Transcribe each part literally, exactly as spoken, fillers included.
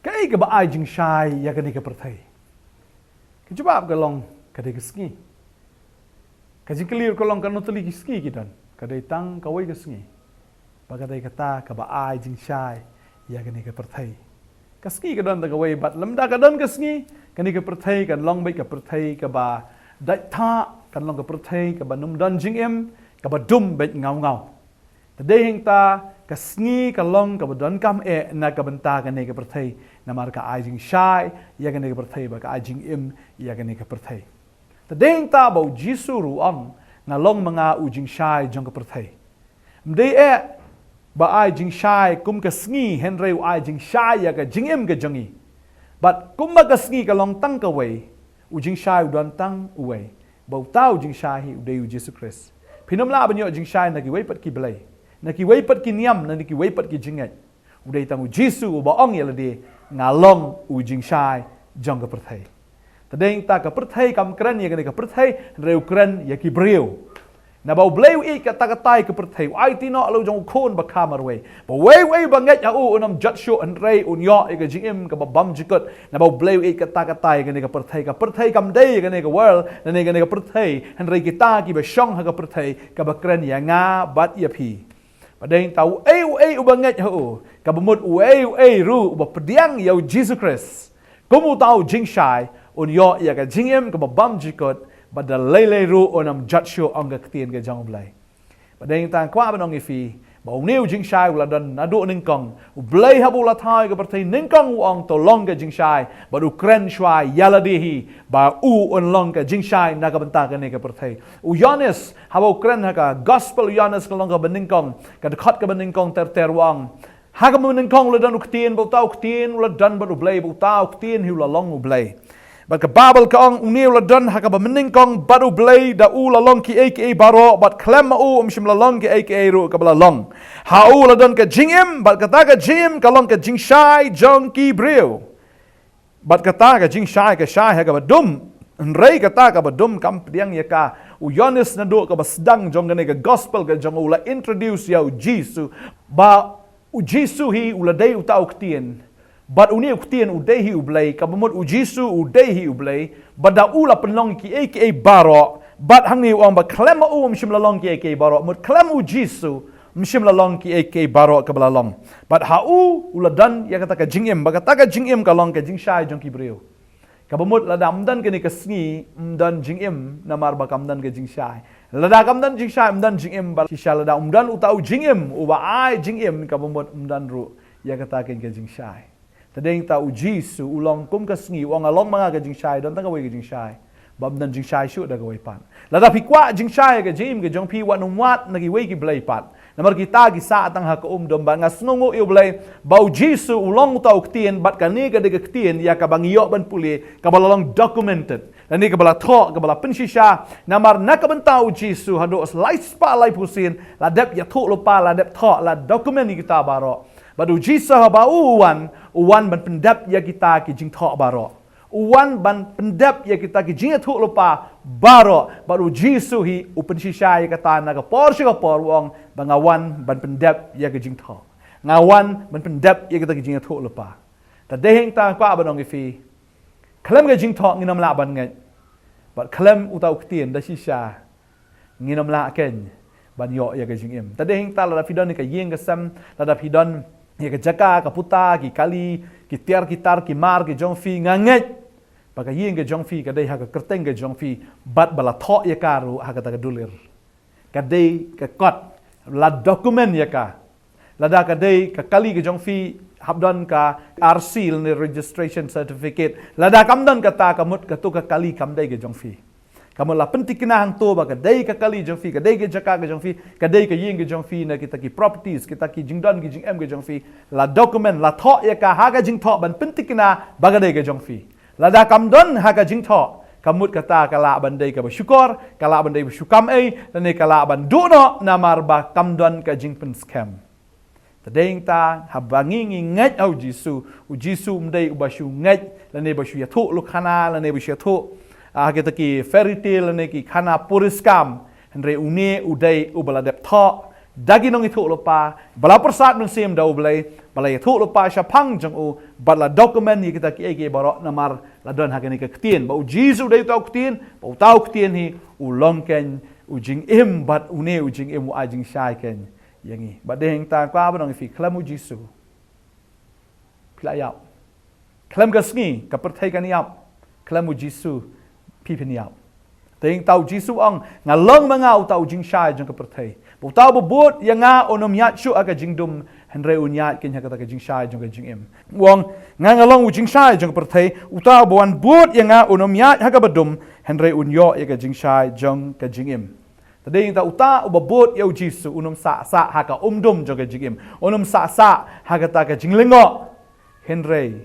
Kaei kaba ai jingshai ïa kane ka pyrthei? Ka jubab ka long ka dei ka sngi. Ka jingkylli ka long katno tylli ki sngi ki don? Ka dei tang kawei ka sngi. Ba ka dei kata kaba ai jingshai ïa kane ka pyrthei. Ka sngi ka don tang kawei bad lymda ka don ka sngi, kane ka pyrthei kan long beit ka pyrthei kaba dait thah, kan long ka pyrthei kaba nym don jingim, kaba dum beit ngaw ngaw. Te dei hangta ka sngi ka long kaba donkam eh na ka bynta kane ka pyrthei, namar ka ai jingshai ïa kane ka pyrthei bad ka ai jingim ïa kane ka pyrthei. Te dei hangta ba u Jisu ruh u ong, nga long ma nga u jingshai jong ka pyrthei. Ym dei eh ba ai jingshai kum ka sngi, hynrei u ai jingshai ïa ka jingim ka jong ngi. Bad kumba ka sngi ka long tang kawei, u jingshai u don tang uwei, ba uta u jingshai hi u dei u Jisu Khrist. Phin ym lah ban ïoh jingshai na kiwei pat ki blei, na kiwei pat ki niam, na kiwei pat ki jingngeit. U dei tang u Jisu uba ong ïa lade, nga long u jingshai jong ka pyrthei. Te dei hangta ka pyrthei kam kren ïa kane ka pyrthei, hynrei u kren ïa ki briew. Naba u Blei u ïeit katta katta ïa ka pyrthei, u aiti noh la u jong u khun ba kha marwei, ba uwei uwei ba ngeit ha u un ym jot shuh, hynrei un ïoh ïa ka jingim kaba bymjukut. Naba u Blei u ïeit katta katta ïa kane ka pyrthei, ka pyrthei kam dei ïa kane ka world, lane kane ka pyrthei, hynrei kita kiba shong ha ka pyrthei kaba kren ïa nga bad ïa phi. Ba dei hangta uei uei uba ngeit ha u, kaba mut uei uei ruh uba pdiang ïa u Jisu Khrist kum uta u jingshai, un ïoh ïa ka jingim kaba bymjukut, bad da lei lei ruh un ym jot shuh, ong ka ktien ka jong u Blei. Ba dei hangta nga kwah ban ong ïa phi, ba une u jingshai u la don naduh nyngkong. U Blei haba u la thaw ïa ka pyrthei nyngkong u ong to long ka jingshai, bad u kren shuwa ïa lade hi ba u un long ka jingshai na ka bynta kane ka pyrthei. U Ïoannis haba u kren ha ka gospel u Ïoannis ka lynnong kaba nyngkong, ka dkhot kaba nyngkong ter ter u ong, ha kaba nyngkong u la don u ktien, bad uta u ktien u la don bad u Blei, bad uta u ktien hi u la long u Blei. Bad ka Baibl ka ong, une u la don ha kaba nyngkong bad u Blei, da u la long kiei kiei baroh, bad khlem ma u ym shym la long kiei kiei ruh kaba la long. Ha u la don ka jingim, bad kata ka jingim ka long ka jingshai jong ki briew. Bad kata ka jingshai ka shai ha kaba dum, hynrei kata kaba dum kam pdiang ïa ka. U Ïoannis naduh kaba sdang jong kane ka gospel ka jong u la introduce ïa u Jisu, ba u Jisu hi u la dei uta u ktien. Bad une u ktien u dei hi u Blei, kaba mut u Jisu u dei hi u Blei. Bad da u la pynlong kiei kiei baroh, bad hangne u ong ba khlem ma u ym shym la long kiei kiei baroh, mut khlem u Jisu ym shym la long kiei kiei baroh kaba la long. Bad ha u u la don ïa kata ka jingim, bad kata ka jingim ka long ka jingshai jong ki briew. Kaba mut lada ym don kane ka sngi, ym don jingim, namar ba kam don ka jingshai. Lada kam don jingshai, ym don jingim, bad shisha lada ym don uta u jingim uba ai jingim, kaba mut ym don ruh ïa kata kane ka jingshai. Te dei hangta u Jisu u long kum ka sngi, u ong nga long ma nga ka jingshai, don tang kawei ka jingshai. Bym don jingshai shuh da kawei pat. Lada phi kwah jingshai ka jingim ka jong phi, wat nym wad na kiwei ki blei pat. Namar kita ki sah tang ha ka um dum, bad nga sngewnguh ïa u Blei ba u Jisu u long uta u ktien, bad kane ka dei ka ktien ïa kaba ngi ïoh ban pule, kaba la long documented, lane kaba la thoh, kaba la pynshisha. Namar na ka bynta u Jisu haduh lai spah laiphew sien la dep ïathuhlypa, la dep thoh, la document ïa kita baroh. Bad u Jisu haba u wan, u wan ban pyndep ïa kita ki jingthoh baroh. U wan ban pyndep ïa kita ki jingïathuhlypa baroh. Bad u Jisu hi u pynshisha ïa kata na ka por sha ka por, u ong ba nga wan ban pyndep ïa ki jingthoh. Nga wan ban pyndep ïa kita ki jingïathuhlypa. Te dei hangta nga kwah ban ong ïa phi, khlem ka jingthoh ngin ym lah ban ngeit. Bad khlem uta u ktien da shisha ngin ym lah keiñ ban ïoh ïa ka jingim. Te dei hangta lada phi don ïa ka ïing ka sem, lada phi don ïa ka jaka ka puta, ki kali, ki tiar ki tar, ki mar ki jong phi, nga ngeit ba ka ïing ka jong phi ka dei ha ka kyrteng ka jong phi, bad ba la thoh ïa ka ruh ha kata ka dulir. Ka dei ka kot, la document ïa ka. Lada ka dei ka kali ka jong phi, hap don ka R C lane registration certificate. Lada kam don kata, ka mut kato ka kali kam dei ka jong phi. Ka mut la pyntikna hangto ba ka dei ka kali jong phi, ka dei ka jaka ka jong phi, ka dei ka ïing ka jong phi, na kita ki properties, kita ki jingdon ki jingem ka jong phi. La document, la thoh ïa ka ha ka jingthoh ban pyntikna ba ka dei ka jong phi. Lada kam don ha ka jingthoh, ka mut kata ka lah ban dei kaba shukor, ka lah ban dei ba shu kam ei, lane ka lah ban duh noh, namar ba kam don ka jingpynskhem. Te dei hangta haba ngi ngi ngeit ha u Jisu, u Jisu um dei uba shu ngeit, lane ba shu ïathuhlypa, lane ba shu ïathuh, ah, kita ki fairy tale, lane ki khana puriskam. Hynrei une u dei uba la dep thoh, da ki nongïathuhlypa ba la pyrsad mynsiem da U Blei, ba la ïathuhlypa shaphang jong u, bad la document ïa kita kiei kiei baroh namar la don ha kane ka ktien ba U Jisu u dei uta u ktien, ba uta u ktien hi u long kein u jingim, bad une u jingim u ai jingshai kein ïa ngi. Bad dei hangta kwah ban ong ïa phi, khlem U Jisu phi la ïap. Khlem ka sngi ka pyrthei kan ïap. Khlem U Jisu phi phin ïap. Te hangta U Jisu u ong, nga long ma nga uta u jingshai jong ka pyrthei. Ba uta uba bud ïa nga un ym ïaid shuh ha ka jingdum, hynrei un ïaid kein ha kata ka jingshai jong ka jingim. U ong, nga nga long u jingshai jong ka pyrthei, uta uba wan bud ïa nga un ym ïaid ha kaba dum, hynrei un ïoh ïa ka jingshai jong ka jingim. Te dei hangta uta uba bud ïa U Jisu un ym sah sah ha ka umdum jong ka jingim. Un ym sah sah ha kata ka jinglyngngoh. Hynrei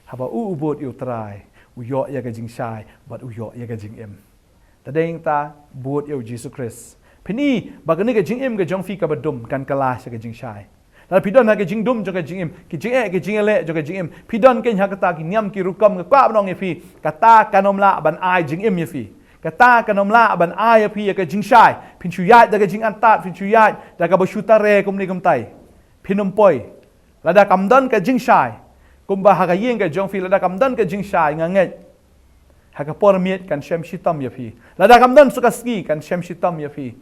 haba u u bud ïa U Trai, u ïoh ïa ka jingshai bad u ïoh ïa ka jingim. Te dei hangta bud ïa U Jisu Khrist. Phin i ba kane ka jingim ka jong phi kaba dum kan kylla sha ka jingshai. Lada phi don ha ka jingdum jong ka jingim, ki jingeh ki jingïaleh jong ka jingim, phi don kein ha kata ki niam ki rukom, nga kwah ban ong ïa phi, kata kan ym lah ban ai jingim ïa phi. Kata kan ym lah ban ai ïa phi ïa ka jingshai. Phin shu ïaid da ka jingantat, phin shu ïaid da kaba shu tare kumne kumtai. Phin ym poi. Lada kam don ka jingshai, kumba ha ka ïing ka jong phi, lada kam don ka jingshai, nga ngeit ha ka por miet kan shem shitom ïa phi. Lada kam don shuh ka sngi kan shem shitom ïa phi.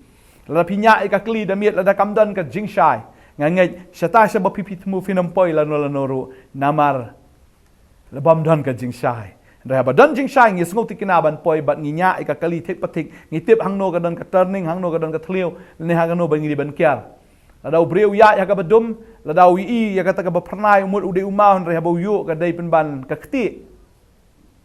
Lada phi ñiah ïa ka kali da miet, lada kam don ka jingshai, nga ngeit shata shaba phi phi thmu phin ym poi lano lano ruh. Namar la bym don ka jingshai. Hynrei haba don jingshai ngi sngewthikna ban poi bad ngi ñiah ïa ka kali thik pa thik, ngi tip hangno ka don ka turning, hangno ka don ka thliew, ne hangno ba ngi dei ban kiar. Lada u briew u ïaid ha kaba dum, lada u ïohi ïa kata kaba phyrnai, u mut u dei u maw, hynrei haba u ïoh ka dei pynban ka ktieh.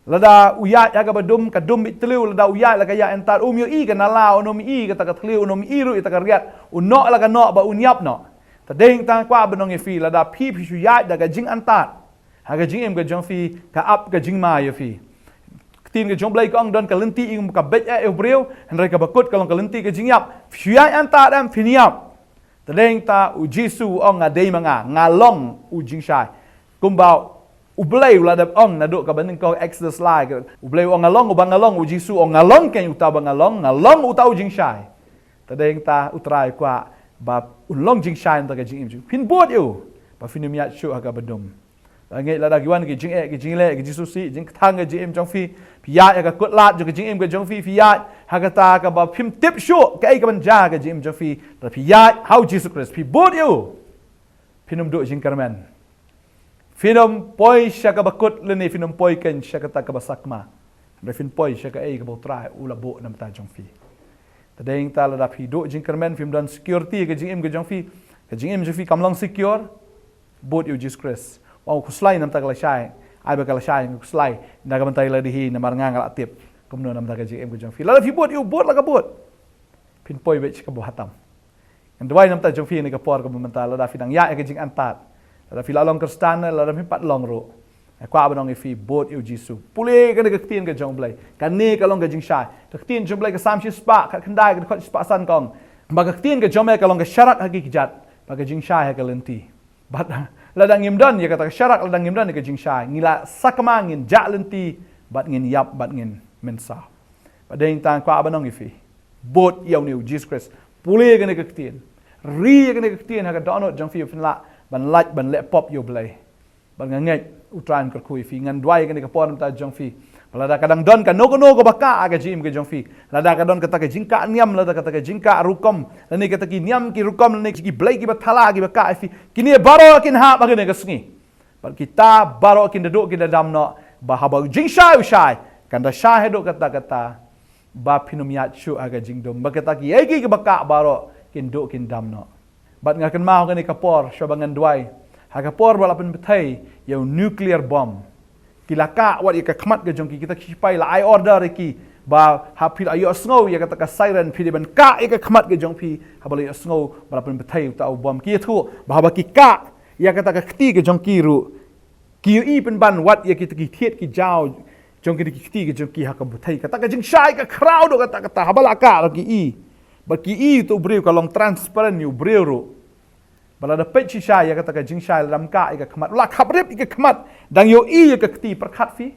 Lada u ïaid ha kaba dum, ka dum beit thliew, lada u ïaid la ka ïaid antat, um ïohi ka nala, un ym ïohi kata ka thliew, un ym ïohi ruh ïa kata ka riat, u noh la ka noh bad un ïap noh. Te dei hangta kwah ban ong ïa phi, lada phi phi shu ïaid da ka jingantat ha ka jingim ka jong phi, ka ap ka jingma ïa phi. Ka ktien ka jong U Blei ka ong don ka lynti ïing ka beit eh ïa u briew, hynrei kaba kut ka long ka lynti ka jingïap. Phi shu ïaid antat em phin ïap. Te dei hangta U Jisu u ong nga dei ma nga, nga long u jingshai. Kumba U Blei u la dep ong naduh kaba nyngkong Exodus lai, U Blei u ong nga long uba nga long, U Jisu u ong nga long kein uta uba nga long, nga long uta u jingshai. Te dei hangta U Trai u kwah ba un long jingshai na ka jingim jong phi. Phin bud ïa u ba phin ym ïaid shuh ha kaba dum. Nga ngeit lada ki wan ki jingeh ki jingleh ki jingsngewsih, jingkthang ka jingim jong phi, phi ïaid ha ka kut lad jong ka jingim ka jong phi, phi ïaid ha kata kaba phim tip shuh kaei kaban jia ha ka jingim jong phi, lada phi ïaid ha U Jisu Khrist, phi bud ïa u, phin ym duh jingkyrmen. Phin ym poi sha kaba kut lane phin ym poi kein sha kata kaba sakma. Hynrei phin poi sha kaei kaba U Trai u la buh na bynta jong phi. Te dei hangta lada phi duh jingkyrmen, phim don security ka jingim ka jong phi, ka jingim jong phi kam long secure, bud ïa U Jisu Khrist. Wan khuslai na bynta ka lashai, ai ba ka lashai khuslai na ka bynta ïa lade hi, namar nga nga la tip kumno na bynta ka jingim ka jong phi. Lada phi bud ïa u, bud la ka bud, phin poi beit sha kaba bha tam. Ngan duwai na bynta jong phi ha kane ka por kaba mynta, lada phi dang ïaid ha ka jingantat, lada phi la long Khristan, lada phim pat long ruh, nga kwah ban ong ïa phi, bud ïa U Jisu. Pule kane ka ktien ka jong U Blei. Kane ka long ka jingshai. Ka ktien jong U Blei ka Salm shispah khatkhyndai, ka dkhot shispah san ka ong ba ka ktien ka jong me ka long ka sharak ha ki kjat, bad ka jingshai ha ka lynti. Bad lada ngim don ïa kata ka sharak, lada ngim don ïa ka jingshai, ngi la sakma, ngin jah lynti bad ngin ïap bad ngin mynsaw. Bad dei hangta nga kwah ban ong ïa phi, bud ïa une U Jisu Khrist. Pule kane ka ktien. Ri ïa kane ka ktien ha ka dohnud jong phi ba phin lah ban lait ban leh pop ïa U Blei. Bad nga ngeit U Trai un kyrkhu ïa phi. Ngan duwai ha kane ka por na bynta jong phi, ba lada ka dang don kano kano kaba kah ha ka jingim ka jong phi, lada ka don kata ka jingkah niam, lada kata ka jingkah rukom, lane kata ki niam ki rukom, lane ki blei kiba thala kiba kah ïa phi, kine baroh kin hap ha kane ka sngi. Bad kita baroh kin da duh kin da dam noh, ba haba u jingshai u shai, kan da shai haduh katta katta, ba phin ym ïaid shuh ha ka jingdum, ba kita kiei kiei kiba kah baroh kin duh kin dam noh. Bad nga kynmaw ha kane ka por, shuwa ba ngan duwai, ha ka por ba la pynbthei ïa u nuclear bomb, ki la kah wat ïa ka khmat ka jong ki, kita ki shipai la ai order ïa ki ba haba phi la ïohsngew ïa kata ka siren, phi dei ban kah ïa ka khmat ka jong phi, haba la ïohsngew ba la pynbthei uta u bomb. Ki ïathuh ba haba ki kah ïa kata ka kti ka jong ki ruh, ki ïohi pynban wat ïa kita ki thied ki jaw jong kita ki kti ka jong ki ha ka bthei. Kata ka jingshai ka khraw duh katta katta, haba la kah ruh ki i. Bad ki i uta u briew ka long transparent ïa u briew ruh. Ba lada peit shisha ïa kata ka jingshai, lada ym kah ïa ka khmat, la khaprip ïa ka khmat, dang ïohi ïa ka kti, pyrkhat phi.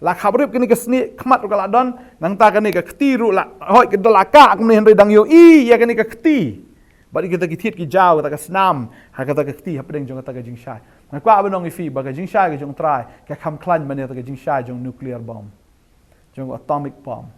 La khaprip kane ka snieh, khmat ruh ka la don, nangta kane ka kti ruh la, hooid ka da la kah kumne hynrei dang ïohi ïa kane ka kti. Bad ïa kita ki thied ki jaw, kata ka snam ha kata ka kti hapdeng jong kata ka jingshai. Nga kwah ban ong ïa phi ba ka jingshai ka jong u Trai ka kham khlaiñ ban ïa kata ka jingshai jong nuclear bomb, jong atomic bomb.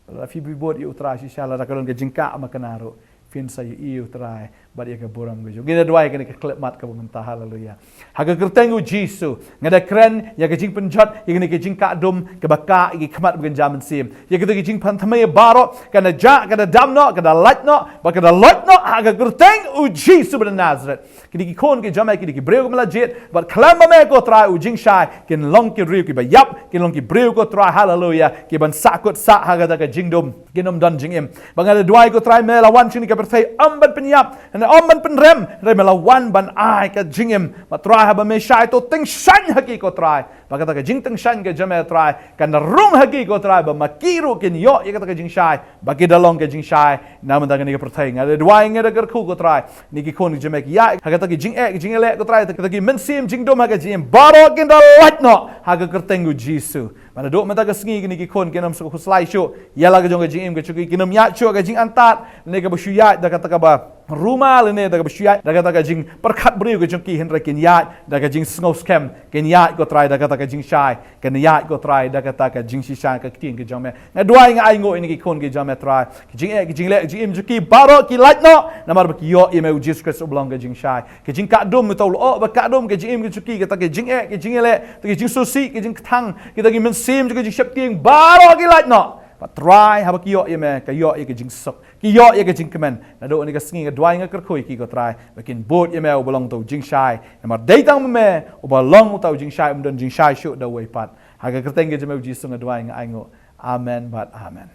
Lada phi bud ïa u Trai shisha, lada ka don ka jingkah makna ruh, phin sa ïohi ïa u Trai bad ïa ka burom ka jong u. Ngin ïa duwai kane ka khyllipmat kaba mynta. Haleluya. Ha ka kyrteng u Jisu, nga da kren ïa ka jingpynjot ïa kane ka jingkah dum kaba kah ïa ki khmat ba kynja mynsiem. Ïa kata ka jingpynthymmai baroh, ka da jah, ka da dam noh, ka da lait noh, bad ka da loit noh ha ka kyrteng u Jisu ba na Nasareth. Kine ki khun ki jong me, kine ki briew kiba la jied, bad khlem ba me ko Trai u jingshai, kin long ki briew kiba ïap, kin long ki briew ko Trai, haleluya, kiban sahkut sah ha kata ka jingdum, kin ym don jingim. Ba nga da duwai ko Trai, me la wan sha kane ka pyrthei ym ban pynïap, ne ym ban pynrem, hynrei me la wan ban ai ka jingim. Bad Trai, haba me shai, to tyngshaiñ ha ki ko Trai. Ba kata ka jingtyngshaiñ ka jong me Trai kan rung ha ki ko Trai, ba ma ki ruh kin ïoh ïa kata ka jingshai ba ki da long ka jingshai na bynta kane ka pyrthei. Nga da duwai, nga da kyrkhu ko Trai, kine ki khun ki jong me ki ïaid ha kata ka jingeh, ka jingeh leh ko Trai, kata ki mynsiem jingdum ha ka jingim, baroh kin da lait noh ha ka kyrteng u Jisu. Ba naduh mynta ka sngi kine ki khun kin ym shu khuslai shuh ïa la ka jong ka jingim ka jong ki, kin ym ïaid shuh ha ka jingantad, ne kaba shu ïaid da kata kaba rumal, ne da kaba shu ïaid da kata ka jingpyrkhat briew ka jong ki, hynrei kin ïaid da ka jingsngewskhem, kin ïaid ko Trai da kata ka jingshai, kin ïaid ko Trai da kata ka jingshisha ka ktien ka jong me. Nga duwai, nga ainguh ïa kine ki khun ki jong me Trai. Ka jingeh, ka jingleh, ka jingim jong ki baroh ki lait noh, namar ba ki ïoh ïa me u Jisu Khrist uba long ka jingshai. Ka jingkah dum, uta u lyoh ba kah dum ka jingim ka jong ki, kata ka jingeh, ka jingleh, kata ka jingsngewsih, ka jingkthang, kita ki mynsiem jong ka jingsheptieng, baroh ki lait noh. Bad Trai, haba ki ïoh ïa me, ka ïoh ïa ka jingsuk, ki ïoh ïa ka jingkmen. Naduh kane ka sngi nga duwai, nga kyrkhu ïa ki ko Trai, ba kin bud ïa me uba long uta u jingshai, namar dei tang ma me uba long uta u jingshai, ym don jingshai shuh da uwei pat. Ha ka kyrteng ka jong me u Jisu nga duwai, nga ainguh. Amen bad amen.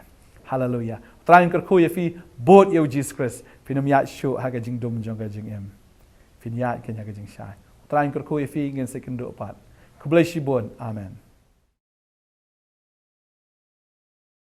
Haleluya. U Trai un kyrkhu ïa phi, bud ïa u Jisu Khrist, phin ym ïaid shuh ha ka jingdum jong ka jingim. Phin ïaid keiñ ha ka jingshai. U Trai un kyrkhu ïa phi, ngin sa ïakynduh pat. Khublei shibun. Amen.